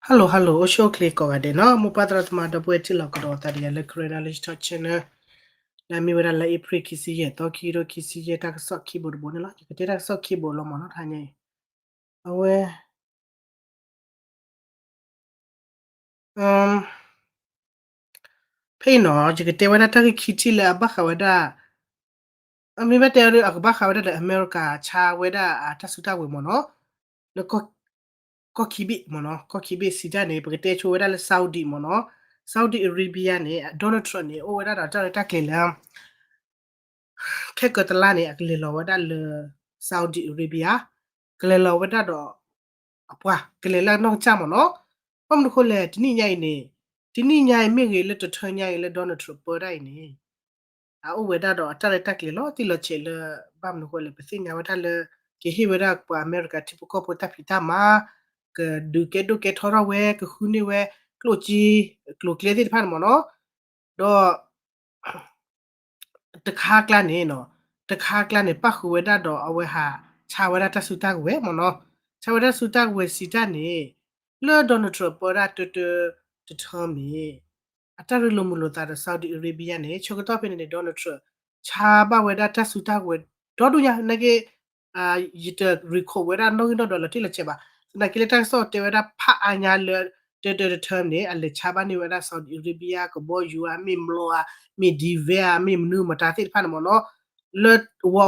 Hello hello အိၣ်ဆူၣ်အိၣ်ချ့ကိးဂၤဒဲးနီၤ မိၢ်ပၢ်သရၣ်သမါဒီပုၢ်ဝဲၢ်ထံလီၤကဒီးသးဒီးယၤလၢ Karen Knowledge Talk Channel လၢအမ့ၢ်ဝဲဒၣ်လၢ April ခံဆံယဲၢ်သီ ခံကထိခံဆံယဲၢ် တၢ်ကစီၣ်ခံဘိတဘိန့ၣ်လီၤ. ယကတဲတၢ်ကစီၣ်ခံဘိလီၤမ့ၢ်နီၤ တဟါညါအံၤ အဝဲ ဖဲအံၤနီၤ ယကတဲဝဲဒၣ်တၢ်ဂ့ၢ်ခံထံၣ်လၢအဘၣ်ဃးဝဲဒၣ် အမ့ၢ်ဘၣ်တဲအီၤဒီး အကဘၣ်ဃးဝဲဒၣ်ဒီး အမဲရကၤဆါဝဲဒၣ်အတၢ်စုတၢ်ဝဲၤမ့ၢ်နီၤ လၢ ကီၢ်ခံဘ့ၣ်မ့ၢ်နီၤ ကီၢ်ခံဘ့ၣ်စံးတၢ်န့ၣ် ပကတဲဆိဝဲဒၣ်လၢ Saudi မ့ၢ်နီၤ Saudi Arabia န့ၣ် Donald Trump န့ၣ် အိၣ်ဝဲဒၣ်ဒီးတၢ်ရဲၣ်တၢ်ကျဲၤလၢ ခဲကတလါန့ၣ် အကလဲၤလီၤဝဲဒၣ်လၢ Saudi Arabia ကလဲၤလီၤဝဲဒၣ်ဒီး အပှၤကလဲၤလၢအနီၢ်ကစၢ်မ့ၢ်နီၤ ဘၣ်မနုၤအဃိလဲၣ် တနံၣ်ညါအံၤန့ၣ် တနံၣ်ညါအံၤမ့ၢ်ဂ့ၤလၢတထၢညါအံၤလၢ Donald Trump ပၢတၢ်အံၤန့ၣ် အအိၣ်ဝဲဒၣ်ဒီးအတၢ်ရဲၣ်တၢ်ကျဲၤလီၤတံၢ်လီၤဆဲးလၢ ဘၣ်မနုၤအဃိလဲၣ် ပသ့ၣ်ညါဝဲဒၣ်လၢ ကဟ့ၣ်ဝဲဒၣ်ပှၤအမဲရကၤထံဖိကီၢ်ဖိတၢ်ဖံးတၢ်မၤ ကဒုးကဲဒိၣ်ကဲထီထီၣ်ဝဲ ကဃုန့ၢ်ဝဲ ကျိၣ်စ့ ကျိၤကျဲသ့ၣ်တဖၣ်န့ၣ်မ့ၢ်နီၤ ဒီး တခါအကျါန့ၣ်နီၤ တခါအကျါန့ၣ် ပၣ်ဃုာ်ဝဲဒၣ်ဒီးအဝဲဟးဆါဝဲဒၣ်တၢ်စုတၢ်ကဝဲၤမ့ၢ်နီၤ ဆါဝဲဒၣ်စုတၢ်ကဝဲၤစံးတၢ်န့ၣ် လၢ Donald Trump ပၢဒၣ်တၢတၢတထၢမ့ၢ် အတၢ်ရ့လိာ်မုာ်လိာ်သးဒီး Saudi Arabia န့ၣ် ဆၢကတီၢ်ဖဲန့ၣ်န့ၣ် Donald Trump ဆါဘၣ်ဝဲဒၣ်တၢ်စုတၢ်ကဝဲၤဒီဒူၣ်ညါ နာ်က့ ယတ recall ဝဲဒၣ်နီၣ်ဂံၢ်နီၣ်ဒွးလီၤတံၢ်လီၤဆဲးဘၣ် သနာ်က့လၢတၢ်ကစီၣ်တဲဝဲဒၣ် ဖးအါညါလၢ တၢတၢတထၢန့ၣ် အလဲၤဆါဘၣ်န့ၢ်ဝဲဒၣ် Saudi Arabia ကဘီယူၤဧါ မ့ၢ်မျိာ်ဧါ မ့ၢ် defense ဧါ မ့ၢ်မနုၤမတၤသ့ၣ်တဖၣ်န့ၣ်မ့ၢ်နီၤ လၢ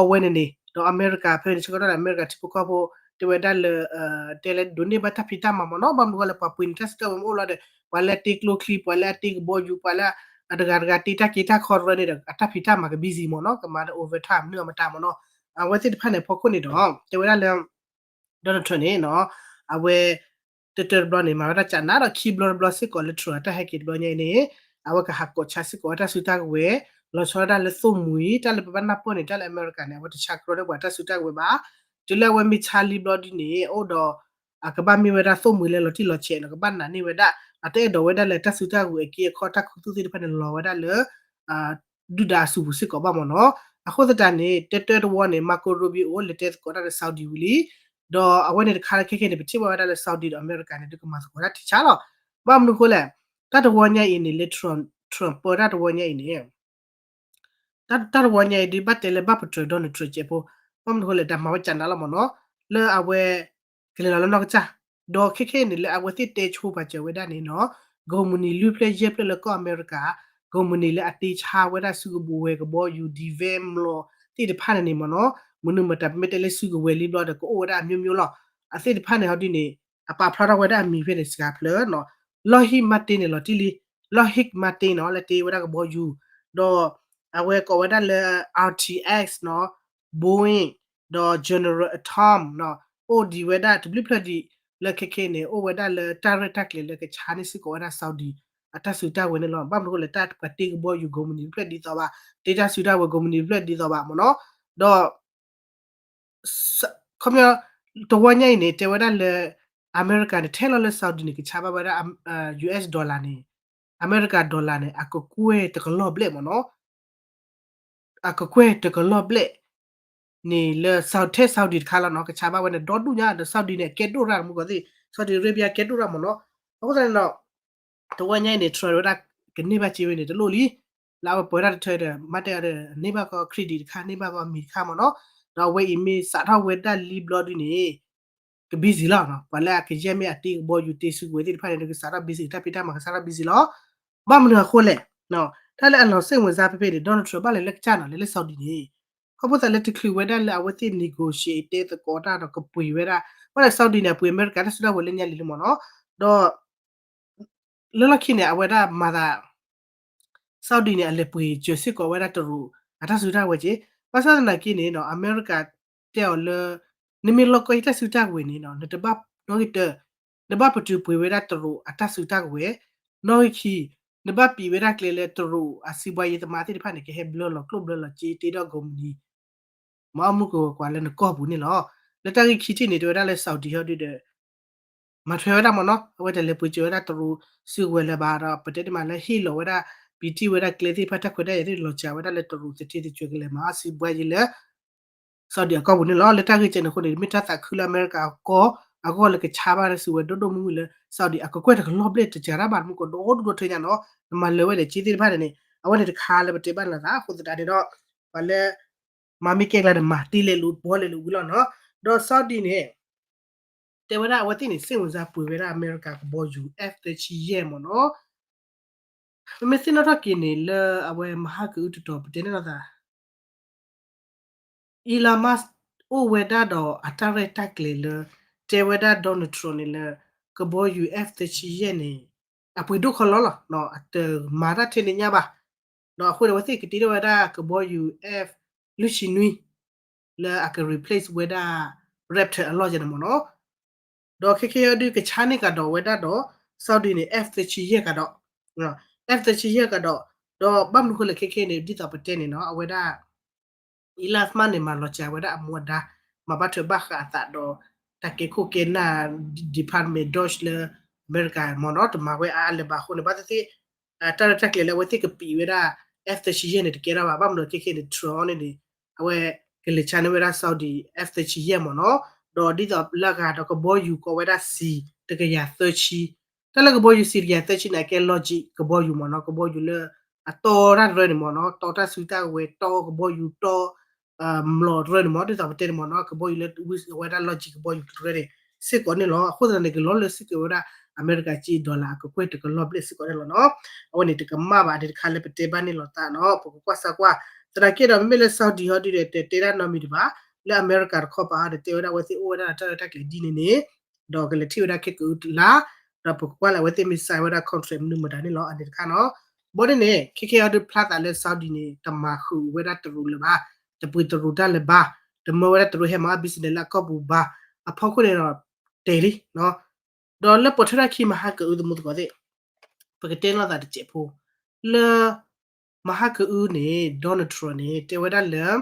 အဝဲန့ၣ်န့ၣ် ဒီးအမဲရကၤဖဲန့ၣ် ဆၢကတီၢ်ဒီးအမဲရကၤထံဖိကီၢ်ဖိ တဲဝဲဒၣ်လၢ တဲလၢဒိးန့ၢ်ဘၣ်တၢ်ဖံးတၢ်မၤမ့ၢ်နီၤ ဘၣ်မနုၤဃိလဲၣ် ပှၤပှ့ၤန့ၢ်တၢ်စုတၢ်ဝဲၤမ့ၢ်အိၣ်လီၤဒီး ပှၤလၢအတ့ကျိချံ ပှၤလၢအတ့ကဘီယူၤ ပှၤလၢအတဂၤတဂၤတ့တၢ်က့တၢ်ခီတရၢန့ၣ်ဒီး အတၢ်ဖံးတၢ်မၤက busy မ့ၢ်နီၤ ကမၤဒီး overtime မနုၤအမတၤမ့ၢ်နီၤ အဝဲသ့ၣ်တဖၣ်န့ၣ် အဖီခိၣ်န့ၣ်ဒီး တဲဝဲဒၣ်လၢ Donald Trump န့ၣ်နီၤ အဝဲ တၢတၢတဘျီန့ၣ် မၤဝဲဒၣ်ကနးဒီးခံဘျီတဘျီစ့ၢ်ကီးလၢ Trump အတၢ်ဟဲက့ၤတဘျီညါအံၤန့ၣ် အဝဲကဟးကိးဆါစ့ၢ်ကီးဝဲတၢ်စုတၢ်ကဝဲၤ လီၤဆီဒၣ်တၢ်လၢသိၣ်မှံၤ တၢ်လၢပဘၣ်နၢ်ပၢၢ်န့ၣ် တၢ်လၢအမဲရကၤန့ၣ် အဝဲတဆါကရီဒၣ်ပှၤတၢ်စုတၢ်ကဝဲၤဘၣ် တုၤလၢအဝဲမ့ၢ်ဆါလံဘျီဒ်န့ၣ် အိၣ်ဒီး အကဘၣ်မ့ၢ်ဝဲဒၣ်သိၣ်မှံၤလၢလီၤတံၢ်လီၤဆဲးနီၤ ကဘၣ်နာ်န့ၢ်ဝဲဒၣ် အတအဲၣ်ဒိးဝဲဒၣ်လၢတၢ်စုတၢ်ကဝဲၤအက့အခီ တၢ်ခူသူၣ်သ့ၣ်တဖၣ်န့ၣ် လီၤဝဲဒၣ်လၢ ဒုၣ်ဒါအစုပူၤစ့ၢ်ကီးဘၣ်မ့ၢ်နီၤ. အဃိသတးန့ၣ် တၢတၢတဝီန့ၣ် Marco Rubio အိၣ်လဲၤတဲသကိးတၢ်ဒီး Saudi ဝံၤလံ. ဒီးအဝဲန့ၣ်တခါလၢခဲခဲန့ၣ် ပထံၣ်ဘၣ်ဝဲဒၣ်လၢ Saudi ဒီးအမဲရကၤန့ၣ် ဒုးကမၤသကိးတၢ်ထံဆါလီၤ. ဘၣ်မနုၤအဃိလဲၣ်, တၢ်တဝီညါအံၤန့ၣ် လၢ Trump ပၢတၢ်တဝီညါအံၤန့ၣ် တၢ်တဝီညါအံၤဒုးဘၣ်တဲလၢဘၣ်ပတြၢၤ Donald Trump ကဲးဖိ, ဘၣ်မနုၤအဃိလဲၣ် တၢ်မၤဝဲကနးလီၤမ့ၢ်နီၤ, လၢအဝဲ ကလဲၤလီၤလၢနီၢ်ကစၢ်, ဒီးခဲခဲအံၤန့ၣ် လၢအဝဲသ့ၣ်တဲဆိပာ်စၢၤဝဲဒၣ်န့ၣ်နီၤ, ကိးမုၢ်နံၤလွံၢ်ဖျၢၣ်ယဲၢ်ဖျၢၣ်လၢကီၢ်အမဲရကၤ, ကိးမုၢ်နံၤလၢအတ့ဆါဝဲဒၣ်စုကဝဲၤကဘီယူၤ defense မျိာ်သ့ၣ်တဖၣ်န့ၣ်န့ၣ်မ့ၢ်နီၤ, မနုၤမတၤ ပမ့ၢ်တဲလၢစုကဝဲၤလံဘျီဒီး ကအိၣ်ဝဲဒၣ်အမျိုးမျိုးလီၤ. အသ့ၣ်တဖၣ်န့ၣ်ဟီဒ်န့ၣ် အပာ်ဖျါထီၣ်ဝဲဒၣ်အမံၤဖဲန့ၣ်စှၤဖျၢၣ်နီၤ, Lockheed Martin န့ၣ်လီၤတံၢ်လံ, Lockheed Martin နီၤ လၢတ့ဝဲဒၣ်ကဘီယူၤ, ဒီးအဝဲကိးဝဲဒၣ်လၢ R T X နီၤ, Boeing ဒီး General Atomics နီၤ, အိၣ်ဒံးဝဲဒၣ်တဘျုးဖျၢၣ်ဒံး, လၢခဲခဲအံၤန့ၣ် အိၣ်ဝဲဒၣ်လၢတၢ်ရဲၣ်တၢ်ကျဲၤလၢကဆါန့ၢ်စ့ၢ်ကီးဝဲဒၣ် Saudi အတၢ်စုတၢ်ဝဲၤန့ၣ်လီၤ. ဘၣ်မနုၤအဃိလဲၣ် တၢ်ပှၤတ့ကဘီယူၤကိးမုၢ်နံၤတဖျၢၣ်ဒ်သိးဘၣ်, တ့တၢ်စုတၢ်ဝဲၤကိးမုၢ်နံၤတဖျၢၣ်ဒ်သိးဘၣ်မ့ၢ်နီၤ, ဒီး ခီပညီ တဝီညါအံၤန့ၣ် တဲဝဲဒၣ်လၢ အမဲရကၤန့ၣ် ထဲလီၤလၢ Saudi န့ၣ် ကဆါဘၣ်ဝဲဒၣ် US dollar န့ၣ်, အမဲရကၤ dollar န့ၣ် အကကွဲၢ်တကလီၢ်ဘျဲၣ်မ့ၢ်နီၤ, အကကွဲၢ်တကလီၢ်ဘျဲၣ်န့ၣ်လၢ ထဲ Saudi တခါလီၤနီၤ, ကဆါဘၣ်ဝဲန့ၣ် ဒီဒူၣ်ညါဒီး Saudi န့ၣ် အကဲဒိၣ်ရၣ်မုၢ်ကီၢ်သ့ၣ်, Saudi Arabia ကဲဒိၣ်ရၣ်မ့ၢ်နီၤ, အဃိသတးန့ၣ်ဒီး တဝီညါအံၤန့ၣ် Trump ဝဲဒၣ်ကန့ၢ်ဘၣ်စ့ဝဲန့ၣ် တလိၣ်လံ, လၢအဝဲပှဲၤဒၣ်တထၢဒီး မ့ၢ်တဲအီၤဒီး န့ၢ်ဘၣ်ကီး credit တခါ န့ၢ်ဘၣ်ကီးအမံၤတခါမ့ၢ်နီၤ, ဒီးအဝဲအံၤမ့ၢ်စးထီၣ်ဝဲဒၣ်လံဘျီဒ်န့ၣ် က busy လီၤနီၤ, ပှၤလၢအကယဲၢ်မ့ၢ်အတ့ကဘီယူၤတ့စုကဝဲၤသ့ၣ်တဖၣ်န့ၣ် ကစးထီၣ် busy တၢ်ဖံးတၢ်မၤကစးထီၣ် busy လီၤ. ဘၣ်မနုၤအဃိလဲၣ်, တၢ်လၢအလီၤစ့ၣ်ဝင်စားဖဲဖဲန့ၣ် Donald Trump ဘၣ်လဲၤလၢကစၢ်နီၤ လဲၤလၢ Saudi န့ၣ် ခီဖျိသးလၢတချုးဝဲဒၣ်လၢအဝဲသ့ၣ် negotiate တဲသကိးတၢ်ဒီးကပှ့ၤဝဲဒၣ်, ဘၣ်ဒီး Saudi န့ၣ် အပှ့ၤအမဲရကၤတၢ်စုတၢ်ဝဲၤလၢညါလံလံမ့ၢ်နီၤ, ဒီး လၢလီၢ်ခံန့ၣ် အဝဲဒၣ်မၤသး Saudi န့ၣ် အလဲၤပှ့ၤစၢၤစ့ၢ်ကီးဝဲဒၣ်တရူးအတၢ်စုတၢ်ဝဲၤက့, ဘၣ်ဆၣ်သနာ်က့န့ၣ်နီၤ အမဲရကၤတဲအီၤလၢ နမ့ၢ်လီၢ်ကီၢ်ယတၢ်စုတၢ်ဝဲၤန့ၣ်နီၤ နတဘၣ်နီၣ်ဂံၢ်တၢ, နဘၣ်ပတုာ်ပှ့ၤဝဲဒၣ်တရူးအတၢ်စုတၢ်ဝဲၤ, နီၣ်ဂံၢ်ခံ နဘၣ်ပံးဝဲဒၣ်ကျဲလၢတရူးအစီးပွားရေးသမားသ့ၣ်တဖၣ်န့ၣ် ကဟဲဘျၢလီၤကျိၣ်ဘျၢလီၤစ့တ့ဒီးကိးမုၢ်နံၤ မၤအီၣ်မူကကွၢ်လၢနကီၢ်ပူၤန့ၣ်လီၤ. လၢတၢ်ဂ့ၢ်ခံထံၣ်န့ၣ် တဲဝဲဒၣ်လၢ Saudi ဟီဒုဒီး မၤထွဲဝဲဒၣ်မ့ၢ်နီၤ, အဝဲတလဲၤပှ့ၤစၢၤဝဲဒၣ်တရူးစုကဝဲၤလၢၤဘၣ်ဒီး ပတဲတမံၤလၢဟ့ၣ်လီၤဝဲဒၣ် ပံးတံၢ်ဝဲဒၣ်ကျဲသ့ၣ်တဖၣ် တၢ်ခွဲးတၢ်ယာ်သ့ၣ်တဖၣ်လီၤစှၤဝဲဒၣ်လၢတရူးသထ့သကွဲၤကလဲၤမၤအီၣ်စီးပွားရေးလၢ Saudi အကီၢ်ပူၤန့ၣ်လီၤ. လၢတၢ်ဂ့ၢ်ကဲန့ၣ်အဃိန့ၣ် မ့ၢ်တၢ်သးခုလၢအမဲရကၤအကီၢ် အဂီၢ်လၢကဆါဘၣ်စုဝဲဒိၣ်ဒိၣ်မုၢ်မုၢ်လၢ Saudi အကကွဲၢ်တကလီၢ်ဘျဲၣ်တစှၤတၢ်ဘၣ်တမူကီး ဒီဒူၣ်ဒီထၢညါနီၤ နမၤလၢၤဝဲဒၣ်က့သ့ၣ်တဖၣ်န့ၣ်န့ၣ် အဝဲန့ၣ်တခါလၢပတဲဘၣ်နၤသး အဃိသတးန့ၣ်ဒီး ပှၤလၢ မၤမ့ၢ်ကဲကျါန့ၣ် မၤတ့ၢ်လဲၤလိာ်ဘှီလဲၤလိာ်ဝံၤလီၤနီၤ ဒီး Saudi န့ၣ် တဲဝဲဒၣ်အဝဲသ့ၣ်န့ၣ် စ့ၢ်ဝင်စၢ်ပှ့ၤဝဲဒၣ်အမဲရကၤကဘီယူၤ F သၢဆံယဲၢ်မ့ၢ်နီၤ ပမ့ၢ်သ့ၣ်နီၣ်ထီၣ်က့ၤန့ၣ် လၢအဝဲမဟါကအုတတီၤပတဲန့ၣ်လီၤသး Elon Musk အိၣ်ဝဲဒၣ်ဒီးအတၢ်ရဲၣ်တၢ်ကျဲၤလၢ တဲဝဲဒၣ် Donald Trump န့ၣ်လၢ ကဘီယူၤ F သၢဆံယဲၢ်န့ၣ် အပှ့ၤဒိၣ်ခီလီလီၤ အတမၤတၢ်ထဲန့ၣ်ညါဘၣ် ဒီးအဃိန့ၣ် အဝဲသ့ၣ်ကတ့ထီၣ်ဝဲဒၣ်ကဘီယူၤ F လွံၢ်ဆံနွံ လၢအက replace ဝဲဒၣ် Raptor အလီၢ်ယဲန့ၣ်မ့ၢ်နီၤ ဒီးခဲခဲအံၤဒုးကဆါန့ၢ်ကဒီးဝဲဒၣ်ဒီး Saudi န့ၣ် F သၢဆံယဲၢ်ကဒီး F သၢဆံယဲၢ်ကဒီး ဒီးဘၣ်မနုၤဃိလဲၣ်ခဲခဲန့ၣ် ဒ်သိးပတဲန့ၣ်နီၤ အဝဲဒၣ် Elon Musk န့ၣ် မၤလီၤစှၤဝဲဒၣ်အမူအဒါ မၤဘၣ်ထွဲဘၣ်ဃးအသးဒီး တၢ်ကဲခိၣ်ကဲနၢ် Department DOGE လၢအမဲရကၤမ့ၢ်နီၤ တမၤဝဲအါအါလၢၤဘၣ်အဃိန့ၣ် ဘၣ်သ့ၣ်သ့ၣ် တၢ်ရဲၣ်တၢ်ကျဲၤလၢအဝဲသ့ၣ်ကပံးဝဲဒၣ် F သၢဆံယဲၢ်န့ၣ် တကဲထီၣ်ဘၣ် ဘၣ်မနုၤခဲခဲန့ၣ် Trump န့ၣ်န့ၣ် အဝဲကလဲၤဆါန့ၢ်ဝဲဒၣ် Saudi F သၢဆံယဲၢ်မ့ၢ်နီၤ ဒီးဒ်သိးလၢအဂၤဒီးကဘီယူၤကိးဝဲဒၣ် C တကယၤသၢဆံ တၢ်လၢကဘီယူၤ C တကယၤသၢဆံန့ၣ် အကဲ logic ကဘီယူၤမ့ၢ်နီၤ ကဘီယူၤလၢ အတီတၢ်တရၢန့ၣ်မ့ၢ်နီၤ တီတၢ်စုတၢ်ဝဲၤ တီကဘီယူၤ တီ မျိာ်တရၢန့ၣ်မ့ၢ် ဒ်သိးပတဲန့ၣ်မ့ၢ်နီၤ ကဘီယူၤလၢဝဲဒၣ် logic ကဘီယူၤတရၢန့ၣ် စ့ၢ်ကီးန့ၣ်လီၤ. အဃိသတးန့ၣ် ကလီၤလၢစ့ၢ်ကီးဝဲဒၣ် အမဲရကၤက့ dollar အကကွဲၢ်တကလီၢ်ဘျဲၣ်စ့ၢ်ကီးန့ၣ်လီၤနီၤ. အဝဲန့ၣ်တကမၣ်ဘၣ် ဒ်တခါလၢပတဲဘၣ်န့ၣ်လီၤသးနီၤ ပကကွၢ်စၢ်ကွၢ် သနာ်က့ဒီး မ့မ့ၢ်လၢ Saudi ဟီဒုဒီး တတဲတၢ်နီတမံၤတဘၣ် လၢအမဲရကၤတခီပၤဒီး တဲဝဲဒၣ်အဝဲသ့ၣ်အိၣ်ဝဲဒၣ်တၢ်ရဲၣ်တၢ်ကျဲၤဒ်န့ၣ်န့ၣ် ဒီးကလဲၤထံၣ်ဝဲဒၣ်ခဲကအုတလါ ဒီးပကကွၢ်လၢအဝဲသ့ၣ်မ့ၢ် sign ဝဲဒၣ် contract မနုၤမတၤန့ၣ်လီၤ အန့ၣ်တခါနီၤ. ဘီဒ်န့ၣ် ခဲခဲအံၤဒုးဖျါသးလၢ Saudi န့ၣ် တမၤဃုာ်ဝဲဒၣ်တရူးလၢၤဘၣ်, တပှ့ၤတရူးတၢ်လၢၤဘၣ်, တမၢဝဲဒၣ်တရူးဟဲမၤအီၣ် business လၢအကီၢ်ပူၤဘၣ်, အဖီခိၣ်န့ၣ်ဒီး တဲလံ ဒီးလၢပိာ်ထွဲထီၣ်ခံမဟါကအုသမူသကိးသ့ၣ် ပကတဲလိာ်သးတစဲးဖိ လၢ မဟါကအုန့ၣ် Donald Trump န့ၣ် တဲဝဲဒၣ်လၢ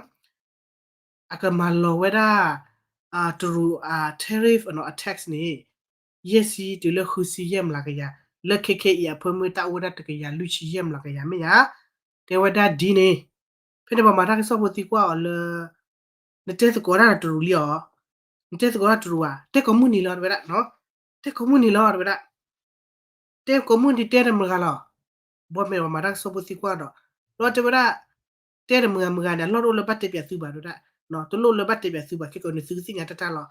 အကမၤလီၤဝဲဒၣ် တရူး tariff အ tax န့ၣ် ယဲၢ်ဆံတုၤလၢဃုဆံယဲၢ်မျးကယၤ လၢခဲခဲအံၤအဖၢမုၢ် တၢ်အိၣ်ဝဲဒၣ်တကယၤလွံၢ်ဆံယဲၢ်မျးကယၤမ့ၢ်ဧါ, တဲဝဲဒၣ်ဒ်န့ၣ်, ဖဲန့ၣ်ပှၤမၤတၢ်ကစီၣ်ဖိသံကွၢ်အီၤလၢ နတဲသကိးတၢ်ဒီးတရူးလံဧါ, နတဲသကိးတၢ်တရူးဧါ, တဲကိးမုၢ်နံၤလီၤ တဲဝဲဒၣ်, တဲကိးမုၢ်နံၤလီၤ တဲဝဲဒၣ် တဲကိးမုၢ်နံၤ တဲတမုာ်ဂၤလီၤ. ဘီမ့ၢ်ပှၤမၤတၢ်ကစီၣ်ဖိသံကွၢ်ဒီး ဒီးတဲဝဲဒၣ် တဲတမုာ်ဂၤမုာ်ဂၤန့ၣ် အလီၢ်တအိၣ်လၢဘၣ်တဲပၠးသုဘၣ် တဲဝဲဒၣ်, တလိၣ်လၢဘၣ်တဲပၠးသုဘၣ် ခဲကိးန့ၣ် သုကသ့ၣ်ညါတၢ်တၢ်လီၤ.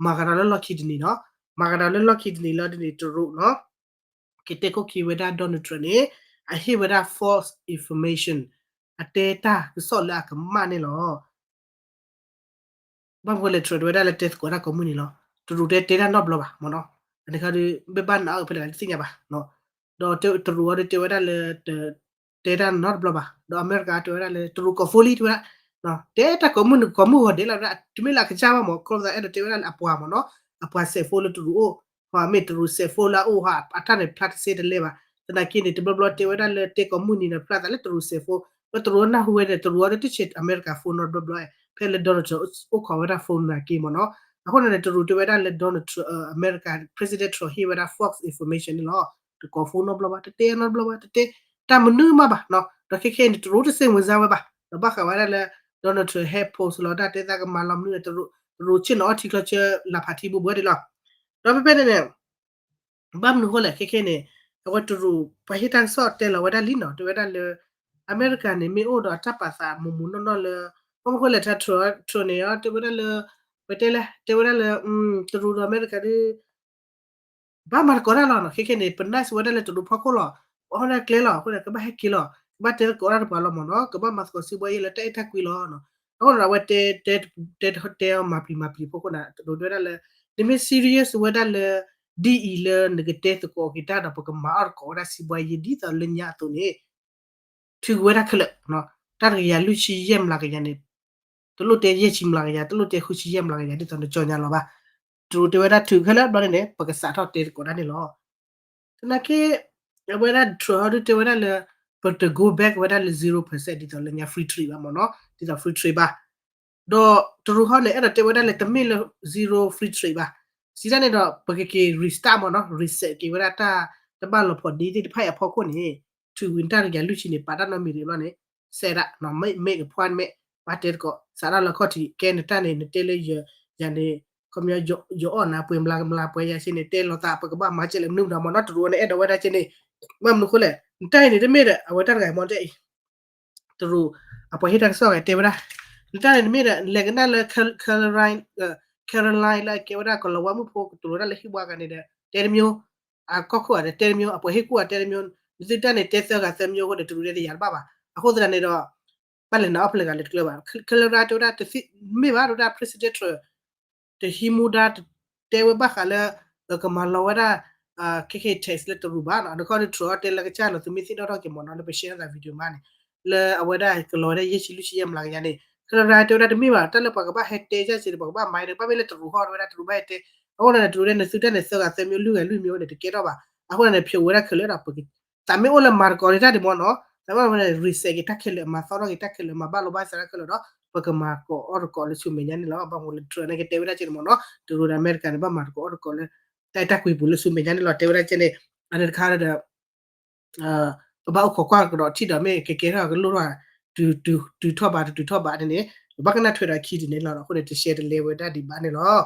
မၤကဒီးလၢလီၢ်ခံတနံၤနီၤ, မၤကဒီးလၢလီၢ်ခံတနံၤလီၤဒ်န့ၣ် တရူးနီၤ ကတဲခိၣ်ခံဝဲဒၣ် Donald Trump န့ၣ် အဟ့ၣ်ဝဲဒၣ် false information အတဲတၢ်ကစီၣ်လၢအကမၣ်န့ၣ်လီၤ. ဘၣ်မနုၤလဲၣ် တရူးတဲဝဲဒၣ်လၢတဲသကိးတၢ်ကိးမုၢ်နံၤလီၤ. တရူးတဲတဲတၢ်နီတဘျီဘၣ်မ့ၢ်နီၤ, အန့ၣ်ခါဒီး ဘၣ်ဘၣ်နးအီၣ်ဖဲလဲၣ်တသ့ၣ်ညါဘၣ်. ဒီးတရူးအီၤဒီးတဲဝဲဒၣ်လၢ တတဲတၢ်နီတဘျီဘၣ်, ဒီးအမဲရကၤတဲဝဲဒၣ်လၢ တရူးကိးဖိလံတဲဝဲဒၣ်, တဲတၢ်ကိးမုၢ်နံၤကိးမုၢ်ဂီၤဒဲးလီၤဝဲဒၣ်, တမ့ၢ်လၢအကစၢ်ဘၣ်မ့ၢ် ခီဖျိသးအဲၣ်ဒိးတဲဝဲဒၣ်လၢအပှၤမ့ၢ်နီၤ, အပှၤစဲးဖိလၢတရူးအိၣ်, မ့ၢ်တရူးစဲးဖိလၢအအိၣ်ဟီ အတၢ်န့ၣ်ဖျါတစဲတလဲဘၣ်. သနာ်က့န့ၣ် တဘျီဘျီတဲဝဲဒၣ်လၢတဲကိးမုၢ်နံၤန့ၣ် ဖျါသးလၢတရူးစဲးဖိ, ဒီးတရူးနၢ်ဟူဝဲန့ၣ် တရူးအီၤဒီးတဆဲးအမဲရကၤ phone နီတဘျီဘျီ, ဖဲလၢ Donald Trump အိၣ်ခိးဝဲဒၣ် phone နာ်က့မ့ၢ်နီၤ. အဃိန့ၣ်န့ၣ် တရူးတဲဝဲဒၣ်လၢ Donald Trump အမဲရကၤ President Trump ဟ့ၣ်ဝဲဒၣ် false information န့ၣ်လီၤ. တကိး phone နီတဘျီဘၣ်, တတဲနီတဘျီဘၣ်, တတဲတၢ်မနုၤမးဘၣ်နီၤ. ဒီးခဲခဲအံၤန့ၣ် တရူးတစ့ၢ်ဝင်စၢ်ဝဲဘၣ်, ဒီးဘၣ်ဃးဝဲဒၣ်လၢ Donald Trump ဟဲ post လီၤတၢ်တဲသးကမၤလီၤမနုၤန့ၣ် တရူးဆ့ၣ်နီၤအီၣ်ထံချီဆၢလၢဖးထံဘူးဘူးဒ်လီၤ. ဒီးဖဲဖဲန့ၣ်န့ၣ် ဘၣ်မနုၤအဃိလဲၣ် ခဲခဲန့ၣ် အဝဲတရူး ပှၤဟ့ၣ်တၢ်ကစီၣ်တဲလီၤဝဲဒၣ်လံနီၤ, တဲဝဲဒၣ်လၢ အမဲရကၤန့ၣ် မ့ၢ်အိၣ်ဒီးအတၢ်ပာ်သးမုာ်မုာ်နီၢ်နီၢ်လၢ ဘၣ်မနုၤအဃိလဲၣ် တၢ် Trump န့ၣ် တဲဝဲဒၣ်လၢ ပတဲလဲၣ် တဲဝဲဒၣ်လၢ တရူးဒီးအမဲရကၤဒုး ဘၣ်မၤသကိးတၢ်လီၤနီၤ. ခဲခဲန့ၣ် ပ nice ဝဲဒၣ်လၢတရူးဖီခိၣ်လီၤ, ပအီၣ်ဒၣ်ကျဲလီၤ, အဃိန့ၣ် ကဘၣ်ဟဲက့ၤလီၤ, ကဘၣ်တဲသကိးတၢ်တပှၤလီၤမ့ၢ်နီၤ, ကဘၣ်မၤသကိးစံးဘှါယဲလၢတၢ်အဲၣ်တၢ်ကွံလီၤ. အဃိန့ၣ် အဝဲတဲ တဲ တဲ တဲအီၤမၤပျံၤမၤပျံၤဖီခိၣ်န့ၣ် တရူးတဲဝဲဒၣ်လၢ နမ့ၢ် serious ဝဲဒၣ်လၢ ဒ်အံၤလၢနကတဲသကိးက့ၤတၢ်ဒီး ပကမၤအီၣ်သကိးဝဲဒၣ်စံးဘှါယဲဒ်သိးလၢညါအသိးန့ၣ် ထုးကွံာ်ဝဲဒၣ်ခဲလၢာ်, တၢ်တကယၤလွံၢ်ဆံယဲၢ်မျးကယၤန့ၣ် တလိၣ်တဲယဲၢ်ဆံမျးကယၤ, တလိၣ်တဲဃုဆံယဲၢ်မျးကယၤ ဒ်သိးနကၠီညါလီၤဘၣ်. တရူးတဲဝဲဒၣ်ထုးခဲလၢာ်ဘျီန့ၣ်န့ၣ် ပကစးထီၣ်တဲသကိးတၢ်န့ၣ်လီၤ. သနာ်က့ အဝဲဒၣ် Trump ဟီဒုတဲဝဲဒၣ်လၢ ပတ go back ဝဲဒၣ်လၢ zero percent ဒ်သိးလၢညါ free trade ဘၣ်မ့ၢ်နီၤ, ဒ်သိး free trade ဘၣ်. ဒီးတရူးဟီန့ၣ် အဲၣ်ဒိးတဲဝဲဒၣ်လၢတမ့ၢ်လၢ zero free trade ဘၣ်. စံးတၢ်န့ၣ်ဒီး ပကက့ၤ restart မ့ၢ်နီၤ, reset က့ၤဝဲဒၣ်တၢ်တဘၣ်လီၤဖိးဒ့သ့ၣ်တဖၣ်အံၤအဖီခိၣ်န့ၣ် ထုးကွံာ်နတၢ်တကယၤလွံၢ်ဆံန့ၣ် ပာ်တၢ်နီတမံၤတဘျီန့ၣ် စဲးဒၣ် make a point မ့ၢ် ဘၣ်တဲသကိး စးထီၣ်လၢခီၣ်ထံး ကဲနတၢ်န့ၣ် နတဲလၢယၤန့ၣ် ခီပညီ ယအီၣ်နၤပှဲၤမျးမျးပှဲၤယၤဆ့န့ၣ် တဲလိာ်သး ပကဘၣ်မၤကဲလဲၣ်မနုၤမတၤမၢ်နီၤ တရူးန့ၣ်အဲၣ်ဒိးဝဲဒၣ်ကဲန့ၣ် ဘၣ်မနုၤဃိလဲၣ် နတၢ်အံၤန့ၣ်တမ့ၢ်ဒီး အဝဲတၢ်တဂၤမ့ၢ်တဲအံၤ တရူး အပှၤဟ့ၣ်တၢ်ကစီၣ်ဂၤတဲဝဲဒၣ် နတၢ်န့ၣ်တမ့ၢ်ဒီး လဲၤကနၣ်လၢ Caroline လၢအကဲဝဲဒၣ်ကီၤလၤဝါမုၣ်ဖိကတိၤဝဲဒၣ်လၢဟံၣ်ဘှါဂၤန့ၣ်ဒီး တဲတမံၤ အကီၢ်ခိၣ်ဂၤဒီးတဲတမံၤ အပှၤဟ့ၣ်ကူၣ်ဂၤတဲတမံၤ နသုတၢ်န့ၣ်တဲသၢဂၤသၢမံၤအဃိန့ၣ် တရူးတဲတယာ်တဘၣ်ဘၣ် အဃိသတးန့ၣ်ဒီး ဘၣ်လဲၤနၤအီၣ်ဖဲလဲၣ်ဂၤလၢတကျၢၤဘၣ် Caroline တဲဝဲဒၣ်တသ့ၣ်မ့ၢ်ဘၣ် တဲဝဲဒၣ် President Trump တဟံးမူဒါ တဲဝဲဘၣ်ဃးလၢ ကမၤလီၤဝဲဒၣ် ခဲခဲ tax လၢတရူးဘၣ်နီၤ နခီဒီး Trump တဲလၢကစၢ်လီၤ သုမ့ၢ်သ့ၣ်နီၣ်ထီၣ်က့ၤမ့ၢ်နီၤ လၢပ share သး video မးန့ၣ် လၢအဝဲဒၣ်ကလီၤဝဲဒၣ်ယဲၢ်ဆံလွံၢ်ဆံယဲၢ်မျးကယၤန့ၣ် Caroline တဲဝဲဒၣ်တမ့ၢ်ဘၣ် တၢ်လၢပှၤကဘၣ်ဟဲတဲကၢ်စ့ၢ်န့ၣ် ပှၤကဘၣ်မၤဒီး ဘၣ်မ့ၢ်လၢတရူးဟီၣ်တဲဝဲဒၣ် တရူးဘၣ်ဟဲတဲ အဃိန့ၣ် တရူးတဲနသုတၢ်န့ၣ် သၢဂၤသၢမံၤလွံၢ်ဂၤလွံၢ်မံၤအဃိန့ၣ် တကဲထီၣ်ဘၣ် အဃိန့ၣ် ဖျိးဝဲဒၣ်ခဲလၢာ်ဒီး ပက သးမ့ၢ်အိၣ်လၢမၤသကိးတၢ်ဒံးမ့ၢ်နီၤ သးမ့ၢ်အိၣ်လၢ reset က့ၤတၢ်ခဲလၢာ် မၤသီထီၣ်က့ၤတၢ်ခဲလၢာ် မၤဘၣ်လိာ်ဘၣ်စးတၢ်ခဲလၢာ်ဒီး ပကမၤသကိးအီၣ်သကိးလၢဆူမဲာ်ညါန့ၣ်လီၤ ဘၣ်မနုၤလၢ Trump န့ၣ်ကတဲဝဲဒၣ်ကဲန့ၣ်မ့ၢ်နီၤ တရူးဒီးအမဲရကၤန့ၣ် ဘၣ်မၤသကိးအီၣ်သကိးလၢ တၢ်အဲၣ်တၢ်ကွံပူၤလၢဆူမဲာ်ညါန့ၣ်လီၤ တဲဝဲဒၣ်ကဲန့ၣ် အန့ၣ်တခါဒီး ပဘၣ်အိၣ်ခိးကွၢ်ကဒီးထံၣ်ဒီးမ့ၢ်ကကဲထီၣ်ကလိၣ်ထီၣ် တုၤထီၣ်ဘးတတုၤထီၣ်ဘးန့ၣ်န့ၣ် ပဘၣ်ကနၣ်ထွဲဒီးခံဒ်န့ၣ်လီၤ အဃိန့ၣ် တရှဲတလဲဝဲဒၣ်ဒံးဘၣ်န့ၣ်လီၤ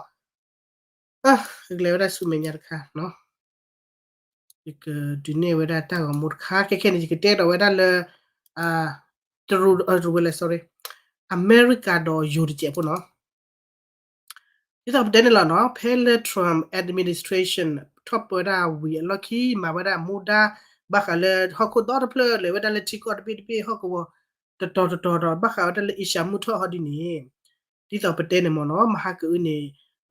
ကလဲၤဝဲဒၣ်ဆူမဲာ်ညါတခါနီၤ ယကဒုးနဲၣ်ဝဲဒၣ်တၢ်ဂီၤမူတခါ ခဲခဲန့ၣ် ယကတဲဒီးဝဲဒၣ်လၢ တရူး တရူးဝဲလဲၣ် sorry အမဲရကၤဒီးယိၤတစဲးဖိနီၤ ဒ်သိးပတဲန့ၣ်လီၤနီၤ ဖဲလၢ Trump administration ထီၣ်ပၢဝဲဒၣ်ဝံၤအလီၢ်ခံ မၤဝဲဒၣ်မူဒါ ဘၣ်ဃးလၢဟီၣ်ခိၣ်ဒီတဖျၢၣ် လဲၤဝဲဒၣ်လၢထံကီၢ်တဘ့ၣ်တဘ့ၣ် ဟီၣ်ကဝီၤ တတီၤတတီၤဒီး ဘၣ်ဃးဝဲဒၣ်လၢ Asia မုၢ်ထီၣ်ဟီဒ်န့ၣ် ဒ်သိးပတဲန့ၣ်မ့ၢ်နီၤ မဟါကအုန့ၣ်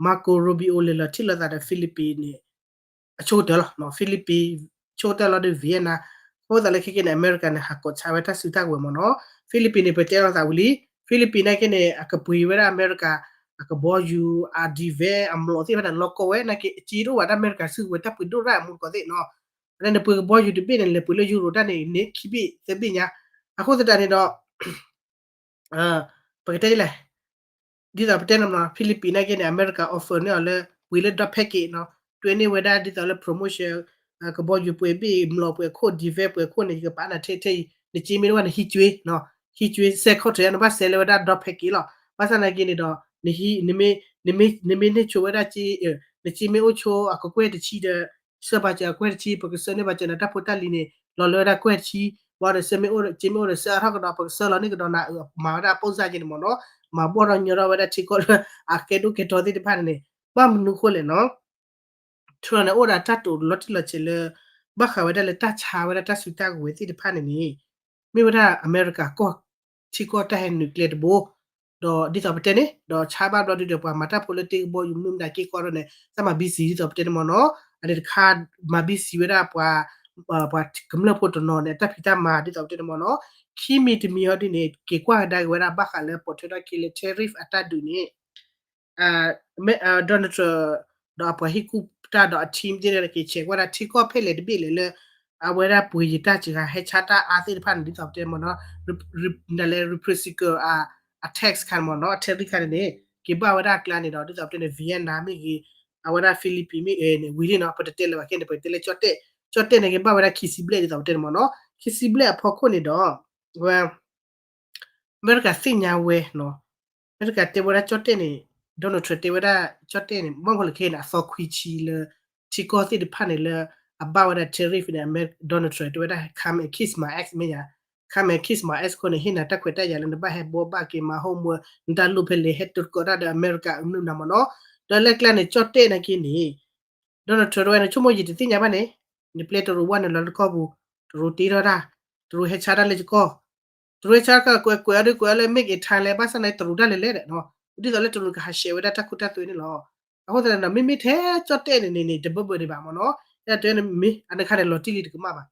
Marco Rubio လဲၤလီၤထံၣ်လိာ်သးဒီး Philippines န့ၣ် အဆိကတၢၢ်လီၤ Philippines ဆိကတၢၢ်လီၤဒီး Vietnam အဃိသတးလၢခဲကနံၣ်န့ၣ် အမဲရကၤန့ၣ် ဟးကိးဆါဝဲတၢ်စုတၢ်ကဝဲၤမ့ၢ်နီၤ Philippines န့ၣ် ပတဲလိာ်သးဝံၤလံ Philippines နာ်က့န့ၣ် အကပှ့ၤဝဲဒၣ်အမဲရကၤ အကဘီယူၤ အ defense အမျိာ်သ့ၣ်တဖၣ်န့ၣ် လီၤကီဝဲ နာ်က့အစ့တအိၣ်ဘၣ် တၢ်အမဲရကၤစုကဝဲၤ တၢ်ပှ့ၤဒိၣ်ရၣ်အမူတကိးသ့ၣ်နီၤ အန့ၣ်နပှ့ၤကဘီယူၤတဘ့ၣ်န့ၣ် လဲၤပှ့ၤလၢယူရိၤတၢ်န့ၣ် န့ၢ်ခံဘ့ၣ်သၢဘ့ၣ်ညါ အဃိသတးန့ၣ်ဒီး ပကတဲဒ်လဲၣ် ဒ်သိးပတဲန့ၣ်မ့ၢ်နီၤ Philippines နာ်က့န့ၣ် အမဲရကၤ offer န့ၢ်အီၤလၢ ပှ့ၤလၢ ဒီ package နီၤ တွဲန့ၢ်ဝဲဒၣ်ဒ်သိးလၢ promotion ကဘီယူၤပှဲၤဘ့ၣ် မျိာ်ပှဲၤခိၣ် defense ပှဲၤခိၣ်န့ၣ် ယကပာ်နၤထဲထဲအံၤ နစ့မ့ၢ်တအိၣ်ဘၣ်န့ၣ် ဟံးကွ့ ဟံးကွ့ စဲးခီၣ်ထံး နဘၣ်စဲးလၢဝဲဒၣ် ဒီ package လီၤ ဘၣ်ဆၣ်နာ်က့န့ၣ်ဒီး နမ့ၢ်န့ၢ်ဆိဝဲဒၣ်စ့ နစ့မ့ၢ်အိၣ်ဆိအကကွဲၢ်တဆံဒီး ဆှၢပာ်စၢၤအကွဲၢ်တဆံ ပကဆှၢန့ၢ်ပာ်စၢၤနၤတၢ်ဖိတၢ်လံၤန့ၣ် လီၤလၢဝဲဒၣ်ကွဲၢ်တဆံ ဘၣ်ဒီး စ့မ့ၢ်အိၣ်ဒီး စ့မ့ၢ်အိၣ်ဒီး ဆှၢအါထီၣ်ကဒီး ပကဆှၢလီၤန့ၢ်ကဒီးနၤ မၤဝဲဒၣ်အပိၢ်စၢ်က့န့ၣ်မ့ၢ်နီၤ မၤဘီၣ်ထီၣ်ညီထီၣ်ဝဲဒၣ်ထံကီၢ်လၢ အကဲဒိၣ်ကဲထီသ့ၣ်တဖၣ်န့ၣ်န့ၣ် ဘၣ်မနုၤဃိလဲၣ်နီၤ Trump န့ၣ် အိၣ်ဒီးတၢ်တိာ်လီၤတံၢ်လီၤဆဲးလၢ ဘၣ်ဃးဝဲဒၣ်လၢတၢ်ဆါဝဲဒၣ်တၢ်စုတၢ်ကဝဲၤသ့ၣ်တဖၣ်န့ၣ်န့ၣ် မ့ၢ်ဝဲဒၣ်အမဲရကၤကီၢ် ထံကီၢ်တၢ်ဟဲနုာ်ကျဲတဘိ ဒီးဒ်သိးပတဲန့ၣ် ဒီးဆါဘၣ်ဘျီဒုဒီး ပှၤမၤတၢ်ဖိလၢတ့ကဘီယူၤမနုၤမတၤက့ၤကီးဒီးန့ၣ် တၢ်မၤဘံစံးဒ်သိးပတဲန့ၣ်မ့ၢ်နီၤ အန့ၣ်တခါ မၤဘံစံးဝဲဒၣ်ပှၤ ပှၤကမျၢၢ်ဖိတနီၤန့ၣ် တၢ်ဖံးတၢ်မၤဒ်သိးပတဲန့ၣ်မ့ၢ်နီၤ ခံမံၤတမံၤဟီဒ်န့ၣ် က့ၤကွၢ်ကဒါက့ၤဝဲဒၣ်ဘၣ်ဃးလၢပိာ်ထွဲထီၣ်က့ၤလၢ tariff အတၢ်ဒုးန့ၣ် Donald Trump ဒီးအပှၤဟံၣ်ကူၣ်တၢ်ဒီးအ team သ့ၣ်တဖၣ်န့ၣ် က့ၤဆဲးကွၢ်ဒၣ်ထံကီၢ်ဖဲလဲၣ်တဘ့ၣ်လဲၣ်လၢ အဝဲဒၣ်ပှ့ၤယံၤတၢ်စှၤဟဲဆါတၢ်အါသ့ၣ်တဖၣ်န့ၣ် ဒ်သိးပတဲမ့ၢ်နီၤ ဒ်လဲၣ် reciprocal အ tax ခါန့ၣ်မ့ၢ်နီၤ tariff ခါန့ၣ်န့ၣ် က့ၤဘၣ်ဝဲဒၣ်အကျါန့ၣ်ဒီး ဒ်သိးပတဲန့ၣ် Vietnam မ့ၢ်ဂ့ၤ အဝဲဒၣ် Philippines မ့ၢ်ဂ့ၤန့ၣ် ဝံၤလံနီၤ ပတတဲလၢၤဘၣ်ခဲန့ၣ် ပတဲလၢကၠီၣ်တဲၣ် ကၠီၣ်တဲၣ်န့ၣ် က့ၤဘၣ်ဝဲဒၣ်ခံဆံဘျဲၣ်ဒ်သိးပတဲန့ၣ်မ့ၢ်နီၤ ခံဆံဘျဲၣ်အဖီခိၣ်န့ၣ်ဒီး ဝဲ အမဲရကၤသ့ၣ်ညါဝဲနီၤ အမဲရကၤတဲဝဲဒၣ်ကၠီၣ်တဲၣ်န့ၣ် Donald Trump တဲဝဲဒၣ်ကၠီၣ်တဲၣ်န့ၣ် ဘၣ်မနုၤဃိလဲၣ်ခဲအံၤန့ၣ် အသီခွံဆံလၢ ထံကီၢ်သ့ၣ်တဖၣ်န့ၣ်လၢ အဘၣ်ဝဲဒၣ် tariff န့ၣ် Donald Trump တဲဝဲဒၣ် come and kiss my ass မ့ၢ်ယါ come and kiss my ass အဃိန့ၣ် ဟ့ၣ်နၤတၢ်ခွဲးတၢ်ယာ်လၢနဘၣ်ဟဲဘှီဘၣ်က့ၤမၤ homework နတၢ်လိၣ်ဖဲလဲၣ် ဟဲတိၤသကိးတၢ်ဒီးအမဲရကၤမနုၤမတၤမ့ၢ်နီၤ ဒီးလၢကျါန့ၣ် ကၠီၣ်တဲၣ်နာ်က့န့ၣ် Donald Trump တဲဝဲ နဆိကမိၣ်ယတသ့ၣ်ညါဘၣ်န့ၣ် နပျဲတရူးဝဲန့ၣ်လီၤလၢကီၢ်ပူၤ တရူးတ့ထီၣ်တၢ် တရူးဟဲဆါတၢ်လၢယကီၢ် တရူးဟဲဆါတၢ်ကကွဲးကွဲးအီၤဒ်ကွဲးအီၤလၢ make it Thailand ဘၣ်ဆၣ်န့ၣ် တရူးတၢ်လဲၤလဲၣ်ဒီး ဒ်သိးလၢတရူးကဟးဆှဲးဝဲဒၣ်တၢ်ခိတၢ်သွဲန့ၣ်လီၤ အဃိသတးန့ၣ်ဒီး မ့မ့ၢ်ထဲကၠီၣ်တဲၣ်န့ၣ်န့ၣ်န့ၣ် တဘၢဘၢဒံးဘၣ်မ့ၢ်နီၤ အဲၣ်ဒိးတဲန့ၣ်မ့ၢ် အန့ၣ်ခါန့ၣ် လီၤတံၢ်လံတကမၣ်ဘၣ်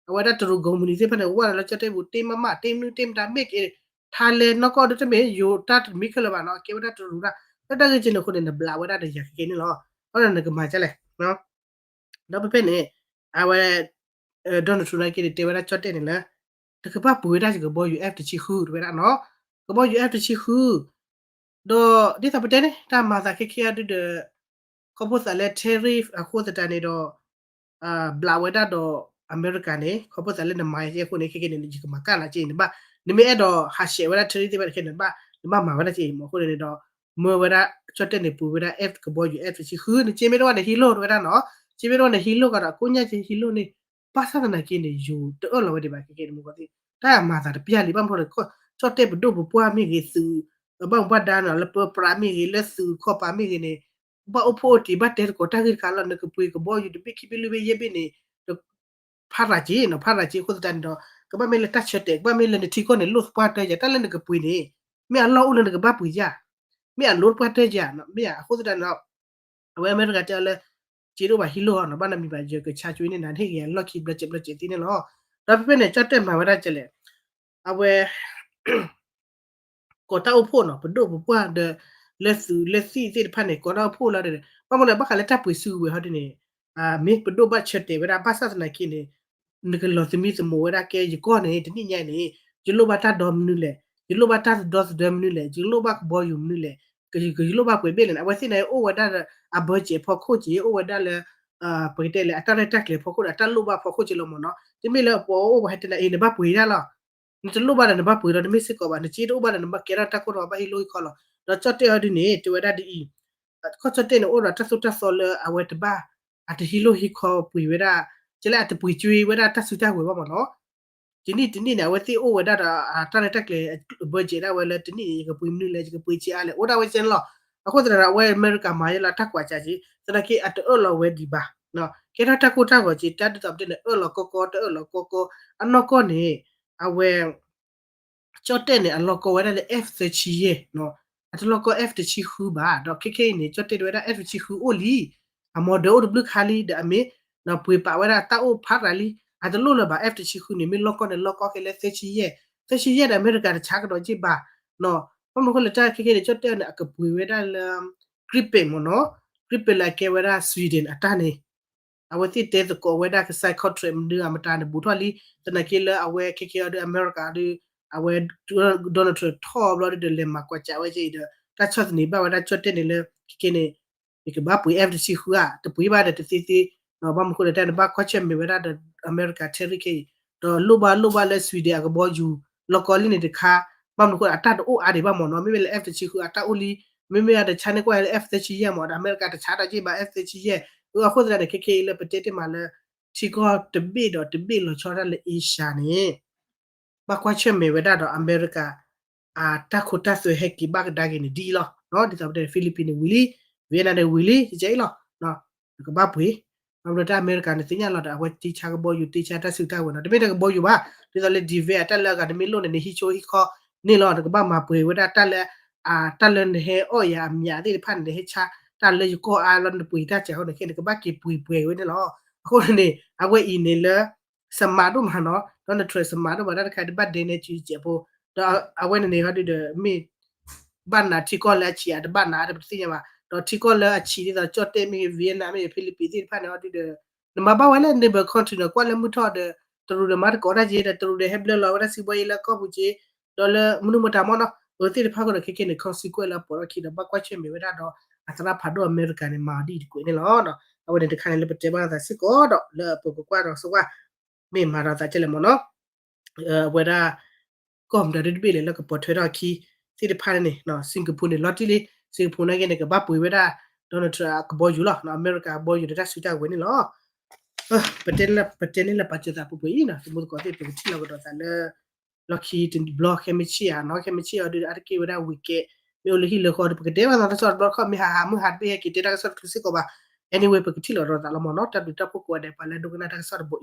အဝဲဒၣ်တရူး company သ့ၣ်တဖၣ်န့ၣ် ဝဲလၢကၠီၣ်တဲၣ်ပူၤ တ့မးမး တ့မနုၤတ့မတၤ make it Thailand နီၢ်ကီၢ်ဒ်တမ့ၢ် ယိၤတၢ်တမံၤခဲလၢာ်ဘၣ်နီၤ ကဲဝဲဒၣ်တရူးတၢ် လၢတၢ်ဂ့ၢ်က့န့ၣ်အဃိန့ၣ် နဘျးဝဲဒၣ်ဒီးယၤခဲကဲန့ၣ်လီၤ အဃိန့ၣ် နကမၤဒ်လဲၣ် ဒီးဖဲဖဲန့ၣ် အဝဲ Donald Trump နာ်က့န့ၣ် တဲဝဲဒၣ်ကၠီၣ်တဲၣ်န့ၣ်လၢ တကဘၣ်ပှ့ၤဝဲဒၣ်ယကဘီယူၤ F တဆံဃု တဲဝဲဒၣ်နီၤ ကဘီယူၤ F တဆံဃု ဒီးဒ်သိးပတဲန့ၣ် တၢ်မၤသးခဲခဲအံၤဒုဒီး ခီဖျိသးလၢ tariff အဃိသတးန့ၣ်ဒီး ဘျးဝဲဒၣ်ဒီးအမဲရကၤန့ၣ် ခီဖျိသးလၢနမၤယဲအဃိန့ၣ် ခဲခဲန့ၣ် ယကမၤကၢ်နၤက့ နဘၣ် နမ့ၢ်အဲၣ်ဒိးဟးဆှဲးဝဲဒၣ် tariff သ့ၣ်တဖၣ်န့ၣ် ခဲန့ၣ် နဘၣ်မၤဝဲဒၣ်က့ မ့ၢ်အဃိန့ၣ်ဒီး မၢဝဲဒၣ် ကၠီၣ်တဲၣ်န့ၣ်ပှ့ၤဝဲဒၣ် F ကဘီယူၤ F တဆံဃု နစ့မ့ၢ်တအိၣ်န့ၣ်ဟံးလိၢ်ဝဲဒၣ်နီၤ, စ့မ့ၢ်တအိၣ်န့ၣ်ဟံးလိၢ်ကဒီး ကိညၣ်က့ဟံးလိၢ်န့ၣ်, ဘၣ်ဆၣ်သနာ်က့န့ၣ် ယိၤတအၢၣ်လီၤဝဲဒံးဘၣ် ခဲကဲန့ၣ်မူကီၢ်သ့ၣ် တၢ်မၤသးတပျၢ်လံ ဘၣ်မနုၤလဲၣ် ကၠီၣ်တဲၣ်ပဒိၣ်ပပှၢ်မ့ၢ်ဂ့ၤ သုး ဘၣ်မူဘၣ်ဒါနီၤ လၢပၢပြးမ့ၢ်ဂ့ၤ လၢသုးခီပၤမ့ၢ်ဂ့ၤန့ၣ် ဘၣ်အိၣ်ဖှိၣ်အိၣ်တံၢ် ဘၣ်တဲသကိးတၢ်ဂ့ၢ်တခါလီၤ နကပှ့ၤကဘီယူၤတဘ့ၣ်ခံဘ့ၣ်လွံၢ်ဘ့ၣ်ယဲၢ်ဘ့ၣ်န့ၣ် ဖးရၤက့ၤနီၤ ဖးရၤက့ၤအဃိသတးန့ၣ်ဒီး ကဘၣ်မ့ၢ်လၢတၢ်ဆၢတဲာ် ကဘၣ်မ့ၢ်လၢနထံကီၢ်န့ၣ် လိၣ်သပှၢ်တၢၢ်ယၤ တၢ်လၢနကပှ့ၤန့ၣ် မ့ၢ်အလီၢ်အိၣ်လၢနကဘၣ်ပှ့ၤယၤ မ့ၢ်အလီၢ်သပှၢ်တၢၢ်ယၤ မ့ၢ်အဃိသတးန့ၣ်ဒီး အဝဲအမဲရကၤတဲအီၤလၢ စ့တအိၣ်ဘၣ်ဟံးလိၢ်နီၤ ဘၣ်နီတမံၤဘၣ် ယကဆါကွံာ်န့ၢ်နၤ နဟ့ၣ်က့ၤယၤလီၢ်ခံဘျီစဲးဘျီစဲးသ့န့ၣ်လီၤ. ဒီးဖဲဖဲန့ၣ် ကၠီၣ်တဲၣ်မၤဝဲဒၣ်ကလဲၣ် အဝဲ ကိးတၢ်အိၣ်ဖှိၣ်နီၤ ပဒိၣ်ပပှၢ်ဒီး လၢသုးလၢသံၣ်သ့ၣ်တဖၣ်န့ၣ် ကိးတၢ်အိၣ်ဖှိၣ်လီၤဒီး ဘၣ်မနုၤလဲၣ် ဘၣ်ဃးလၢတၢ်ပှ့ၤစုကဝဲၤဟီဒ်န့ၣ် မ့ၢ်ပဒိၣ်ဘၣ်ဆၢတဲာ်ဝဲဒၣ် ဘၣ်ဆၣ်သနာ်က့န့ၣ် နကလီၤသမံသမိးဝဲဒၣ်ကဲယကီၢ်န့ၣ် တနံၣ်ညါန့ၣ် ယလိၣ်ဘၣ်တၢ်ဒီမနုၤလဲၣ်, ယလိၣ်ဘၣ်တၢ်ဒီသဒၢမနုၤလဲၣ်, ယလိၣ်ဘၣ်ကဘီယူၤမနုၤလဲၣ်, ယလိၣ်ဘၣ်ပှဲၤဘ့ၣ်လဲၣ်န့ၣ် အဝဲသ့ၣ်န့ၣ် အိၣ်ဝဲဒၣ်လၢ အဘၢၣ်စဲးဖီခိၣ်က့ အိၣ်ဝဲဒၣ်လၢ ပကတဲလၢအတၢ်ရဲၣ်တၢ်ကျဲၤဖီခိၣ်ဒီး အတၢ်လိၣ်ဘၣ်ဖီခိၣ်က့လီၤမ့ၢ်နီၤ. တမ့ၢ်လၢပှၤအိၣ်ပှၤဟဲတဲနၤအံၤ နဘၣ်ပှ့ၤဒၣ်လီၤ နတလိၣ်ဘၣ်ဒီးနဘၣ်ပှ့ၤလီၤ တမ့ၢ်စ့ၢ်ကီးဘၣ် နစ့တအိၣ်ဘၣ်ဒီးနဘၣ်ကဲထီၣ်တၢ်ကိၢ်တၢ်ဂီၤဘၣ်ဟံးလိၢ်ဟံးခီလီၤ. ဒီးကၠီၣ်တဲၣ်အီၤဒ်န့ၣ် တဲဝဲဒၣ်ဒ်အံၤ ကီၢ်ကၠီၣ်တဲၣ်န့ၣ် အိၣ်ဒီးတၢ်သိၣ်တၢ်သီလၢအဝဲတဘၣ် အတဟံးလိၢ်ဟံးခီပှ့ၤဝဲဒၣ် ကဲလၢအတပှ့ၤကၠွ့ဝဲဒၣ်တၢ်စုတၢ်ဝဲၤဘၣ်မ့ၢ်နီၤ. တနံၣ်တနံၣ်န့ၣ် အဝဲသ့ၣ်အိၣ်ဝဲဒၣ်ဒီး တၢ်ရဲၣ်တၢ်ကျဲၤ ဘၢၣ်စဲးဒၣ်ဝဲလၢတနံၣ်န့ၣ် ယကပှ့ၤမနုၤလဲၣ် ယကပှ့ၤဆံးအါလဲၣ် အိၣ်ဒၣ်ဝဲကဲန့ၣ်လီၤ. အဃိသတးဒီး အဝဲအမဲရကၤမၤယဲလီၤတၢ်ကွၢ်စးက့ သနာ်က့အတအၢၣ်လီၤဝဲဒံးဘၣ် ကဲထီၣ်တၢ်ကိၢ်တၢ်ဂီၤက့ တၢ်ဒ်သိးပတဲန့ၣ် အၢၣ်လီၤကီကီ တအၢၣ်လီၤကီကီ အနီၢ်ကီၢ်န့ၣ် အဝဲ ကၠီၣ်တဲၣ်န့ၣ် အလီၢ်ကီဝဲဒၣ်လၢ F သၢဆံယဲၢ် အတလီၢ်ကီ F တဆံဃုဘၣ် ဒီးခဲခဲအံၤန့ၣ် ကၠီၣ်တဲၣ်တဲဝဲဒၣ် F တဆံဃုအိၣ်လံ အ model အိၣ်တဘျုးခါလံ ဒီးအမ့ၢ် ပှ့ၤပာ်ဝဲဒၣ်တၢ်အိၣ်ဖးရၤလံ အတလိၣ်လၢၤဘၣ် F တဆံဃုန့ၣ် မ့ၢ်လီၢ်ကီန့ၣ် လီၢ်ကီခဲလၢ သၢဆံယဲၢ် သၢဆံယဲၢ်ဒီးအမဲရကၤတဆါကဒီးက့ဘၣ် ဘၣ်မနုၤအဃိလဲၣ် တၢ်ခဲခဲန့ၣ် ကၠီၣ်တဲၣ်န့ၣ် အကပှ့ၤဝဲဒၣ်လၢ Gripen မ့ၢ်နီၤ Gripen လၢအကဲဝဲဒၣ် Sweden အတၢ်န့ၣ် အဝဲသ့ၣ်တဲသကိးဝဲဒၣ်ကစၢ် contract မနုၤအမတၤန့ၣ် ဘူးထီၣ်လံ သနာ်က့လၢအဝဲခဲခဲအီၤဒီး အမဲရကၤဒီး အဝဲ Donald Trump ထီၣ်ဘျီဒီး လဲၤမၤကွၢ်စးဝဲကဲအံၤဒီး တၢ်ဆီၣ်သနံးဘၣ်ဝဲဒၣ်ကၠီၣ်တဲၣ်န့ၣ်လၢ ခဲခဲန့ၣ် ယကဘၣ်ပှ့ၤ F တဆံဃုဧါ တပှ့ၤဘၣ်ဒီးတသ့သ့ ဘၣ်မနုၤအဃိလဲၣ် တၢ်န့ၣ်ဘၣ်ကွၢ်ဆၢၣ်မဲာ်ဝဲဒၣ်ဒီး အမဲရကၤ tariff ခဲအံၤ ဒီးလိၣ်ဘၣ်လိၣ်ဘၣ်လၢ Sweden အကဘီယူၤ လီၢ်ကီလံန့ၣ်တခါ ဘၣ်မနုၤအဃိ အတၢ်တအိၣ်အါဒံးဘၣ်မ့ၢ်နီၤ မ့မ့ၢ်လၢ F တဆံဃုအတၢ်အိၣ်လံ မ့မ့ၢ်အတဆါန့ၢ်ကွၢ်လၢ F သၢဆံယဲၢ်မ့ၢ် ဒီးအမဲရကၤတဆါတၢ်က့ဘၣ် F သၢဆံယဲၢ် အဃိသတးန့ၣ် ခဲခဲအံၤလၢပတဲတ့ၢ်မးလၢ ထံကီၢ်တဘ့ၣ်ဒီးတဘ့ၣ်လီၤဆီဒၣ်လၢ Asia န့ၣ် ဘၣ်ကွၢ်ဆၢၣ်မဲာ်ဝဲဒၣ်ဒီးအမဲရကၤ အတၢ်ခိတၢ်သွဲဟဲက့ၤဘၣ်ကဒါက့ၤန့ၣ်ဒ်အံၤလီၤ. ဒ်သိးပတဲ Philippines န့ၣ်ဝံၤလံ Vietnam န့ၣ်ဝံၤလံ ကကဲအံၤလီၤ. နကဘၣ်ပှ့ၤ ဘၣ်မနုၤတၢ်အမဲရကၤန့ၣ်သ့ၣ်ညါလီၤဒီး အဝဲတ့ဆါကဘီယူၤ တ့ဆါတၢ်စုတၢ်ဝဲၤနီၤ တမ့ၢ်တၢ်ကဘီယူၤဘၣ် ဒ်သိးလၢ David အတၢ်လၢအဂၤတမ့ၢ်လိၣ်န့ၣ် နဟံးဆိဟံးခီန့ၣ်လီၤ နကဘၣ်မၤပှ့ၤဝဲဒၣ်တၢ်လၢ တၢ်လၢနဟဲအီၣ်ယၤအမံၤသ့ၣ်တဖၣ်န့ၣ် နဟဲဆါတၢ်လၢယကီၢ်အါလီၤ နပှ့ၤတၢ်စဲးအဃိန့ၣ် ခဲန့ၣ် ကဘၣ်က့ၤပှ့ၤပှဲၤဝဲန့ၣ်လီၤ. အဃိန့ၣ် အဝဲအံၤန့ၣ်လၢ စမးဒိၣ်မးနီၤ Donald Trump စမးဒိၣ်မးတၢ်တခါ တဘၣ်ဒဲန့ၣ်စုစဲးဖိ ဒီးအဝဲန့ၣ်န့ၣ်ဟီဒုဒီး မ့ၢ် ဘၣ်နးထံကီၢ်လၢအဆံးအတဘၣ်နး တပတသ့ၣ်ညါဘၣ် ဒီးထံကီၢ်လၢအဆံးဒ်သိးကၠီၣ်တဲၣ်မ့ၢ်ဂ့ၤ Vietnam မ့ၢ်ဂ့ၤ Philippines သ့ၣ်တဖၣ်န့ၣ်ဟီဒုဒီး နမၤဘၣ်ဝဲလၢ neighbor country န့ၣ် ကွၢ်လၢမုၢ်ထီၣ်ဒီး တရူးဒီးမၤသကိးတၢ်က့ဒီး တရူးဒီးဟဲဘျၢလီၤဝဲဒၣ်စုကဘီယူၤလၢကီၢ်ပူၤက့ ဒီးလၢမနုၤမတၤမ့ၢ်နီၤ အဝဲသ့ၣ်တဖၣ်ဃိဒီးခဲခဲန့ၣ် consequence လၢအပိာ်ထီၣ်ခံဒီးဘၣ်ကွၢ်ဆၢၣ်မဲာ်ဝဲဒၣ်ဒီး အသရၣ်ဖးဒိၣ်အမဲရကၤန့ၣ် မၤအီၤဒ်အံၤတကွဲးန့ၣ်လီၤ. အဝဲန့ၣ်တခါန့ၣ်လၢပတဲဘၣ်သးစ့ၢ်ကီးဒီး လၢပကကွၢ်ဒီးစ့ၢ်ကီး မ့ၢ်မၤဒီးသးကဲလဲၣ်မ့ၢ်နီၤ အဝဲဒၣ် ကီၢ်မတၤဒုတဘ့ၣ်လဲၣ်လၢကပိာ်ထွဲထီၣ်အခံ သ့ၣ်တဖၣ်န့ၣ် Singapore န့ၣ် လီၤတံၢ်လံ Singapore နာ်က့န့ၣ် ကဘၣ်ပှ့ၤဝဲဒၣ် Donald Trump အကဘီယူၤလီၤ အမဲရကၤကဘီယူၤဒီးတၢ်စုတၢ်ဝဲၤန့ၣ်လီၤ. ပတဲန့ၣ်လၢပာ်စၢၤသးပှဲၤပှဲၤအံၤနီၤ သမူသကိးသ့ၣ် ပကထံၣ်လီၤကဒီးသးလၢ လီၢ်ခံတဘျီ ခဲမုၢ်ဆ့ၣ်ဧါနီၤ ခဲမုၢ်ဆ့ၣ်အီၤဒုး အါတက့ၢ်ဝဲဒၣ်ဝံၤကဲ မ့ၢ်အိၣ်လၢဟံၣ်လၢဃီဒီး ပကတဲဘၣ်သးတၢ်ကစီၣ်တဘျီတခီၣ် မ့ၢ်ဟးဟးမုၢ်ဟးတဘ့ၣ်ဟဲက့ၤတဲတၢ်ကစီၣ်တချုးစ့ၢ်ကီးဘၣ် anyway ပကထံၣ်လီၤကဒီးသးလီၤမ့ၢ်နီၤ တၢ်ဘျုးတၢ်ဖှိၣ်ကိးဂၤဒဲး ပှၤလၢဒိကနၣ်တၢ်ကစီၣ်တဘိ